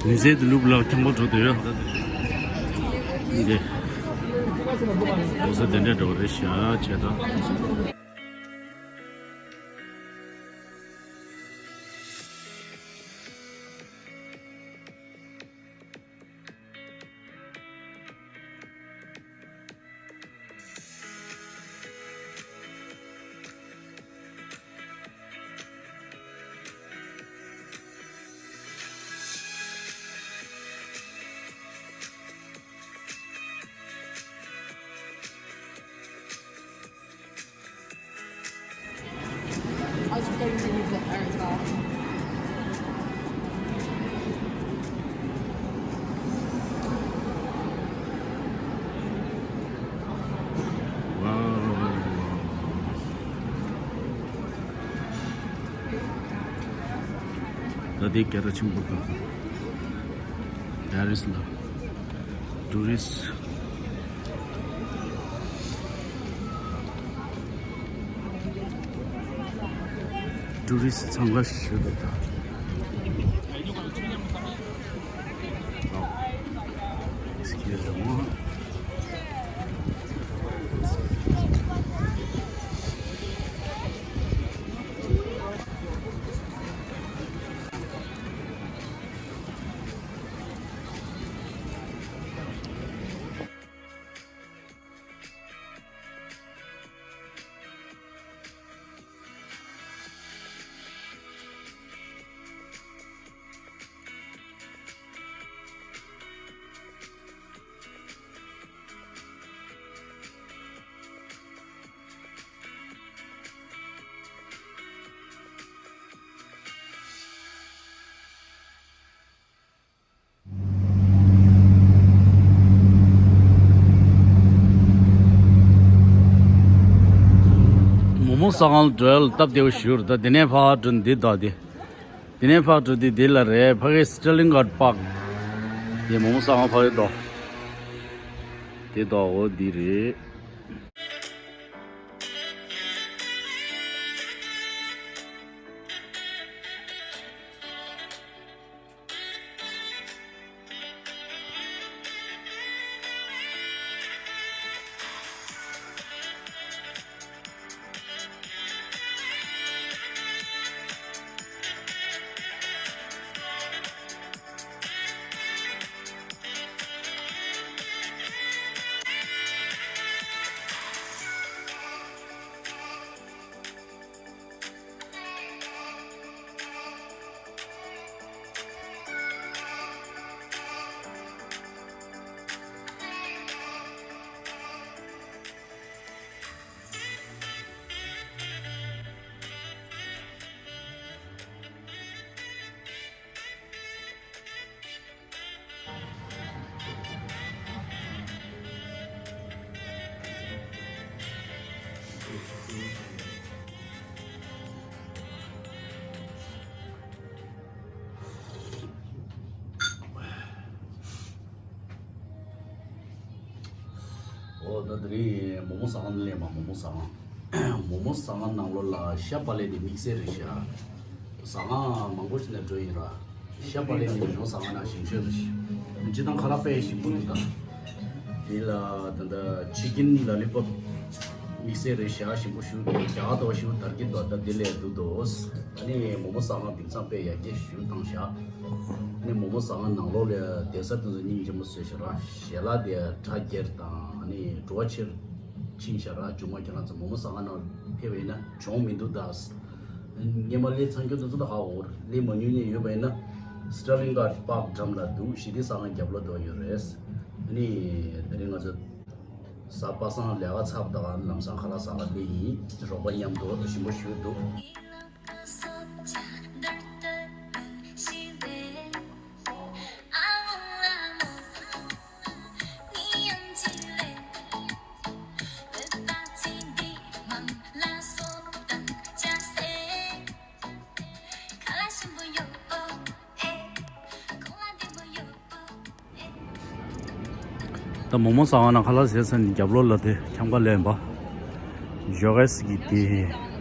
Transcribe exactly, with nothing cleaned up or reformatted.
མི་ཚེ་དུ་ལུག་ལ་ཁྱང་པོ་འགྲོ་དུ་ཡོད། འདི་གོ་ས་དེ་འདྲ་འགྲོ་རེད་ཤག་བྱས་ད། I was just going to leave it there as well. Wow. ད་དེ་རྒྱ་ར་ཆེན་པོ་དང་། པེ་རིས་ལ་ཊུ་རི་སི་ཊུ་རི་སི་འཚང་ཁ་ཤོད་འདུག་ད། Excuse me. མོག་མོག་ཟ་ཁང་འགྲོ་ཡ་ལ་སྟབས་བདེ་བོ་ཞིག་རེད། ད་དེ་ནས་ཕར་འགྲོ་འདི་དང་དེ། དེ་ནས་ཕར་འགྲོ་དུས་འདི་ལ་རེད། ཕ་གི་སི་ཊར་ལིང་གྷཊ་པཱརྐ། དེ་མོག་མོག་ཟ་ཁང་ཕ་གི་དོ། དེ་དོ་འོ་འདི་རེད། འོ་ད་དེ་རིང་མོག་མོག་ཟ་ཁང་ནས་སླེབས་པ། མོག་མོག་ཟ་ཁང་། མོག་མོག་ཟ་ཁང་ནང་ལོགས་ལ་ཤ་པ་ལེ་དེ་དམིགས་བསལ་རེད་ཤག་ཟ་ཁང་མང་པོ་ཞིག་ནས་འགྲོ་ཡིན་ར། ཤ་པ་ལེ་ནི་མོག་མོག་ཟ་ཁང་ནང་ཞིམ་ཤོས་རེད་ཤག་སྤྱིར་བཏང་ཁ་ལག་དཔེ་ཞིམ་པོ་འདུག་ད། དེ་ལ་ད་ལྟ་ཆི་ཀིན་ལ་ལི་པོབ་དམིགས་བསལ་རེད་ཤག་ཞིམ་པོ་ཞིག་འདུག་རྒྱ་གར་དོ་ཞིག་དར་གྱི་འདུག་ད་དེ་ལས་འདུག་དོ། ཨ་ནི་མོག་མོག་ཟ་ཁང་དེང་སང་དཔེ་ཡར་རྒྱས་ཞིག་བཏང་ཤག་ཨ་ནི་མོག་མོག་ཟ་ཁང་ནང་ལོགས་ལ་དེ་ས་དེ་ཚོ་སྙིང་རྗེ་མོ་བཟོས་ཤག་ར། ཞལ་ལག་དེ་གྲ་རྒྱས་དང་ཨ་ནི་བྲོ་བ་ཆེར་ཕྱིན་ཤག་ར། ཇོ་མོ་ཁྱེད་རང་ཚོ་མོག་མོག་ཟ་ཁང་ནང་ཕེབས་པ་ཡིན་ན་གྱོང་མི་འདུག་ད། སྔས་མ་སླེབས་ཚར་མཁན་ཚོ་ཚོ་ད་ཧ་གོ་གི་རེད། སླེབས་མ་མྱོང་མཁན་ཡོད་པ་ཡིན་ན་སི་ཊར་ལིང་གྷཊ་པཱརྐ་འགྲམ་ལ་འདུག་ཞི་བདེ་ཟ་ཁང་རྒྱབ་ལོགས་དུ་ཡོད་རེད། ཨ་ནི་དེ་རིང་ང་ཚོ་གཟའ་པ་སངས་ལས་ཀ་ཚར་བ་དང་ལམ་སང་ཁ་ལག་ཟ་ག་སླེབས་ཡིན། རོགས་པ་མཉམ་དུ་ཞིམ་པོ་ཞིག་འདུག་ད་མོག་མོག་ཟ་ཁང་ནང་ཁ་ལག་ཟས་ཚར་ནས་རྒྱབ་ལོགས་ལ་དེ་འཁྱམ་ག་ལེན་པ། ཇོ་གེ་སི་གི་དེ།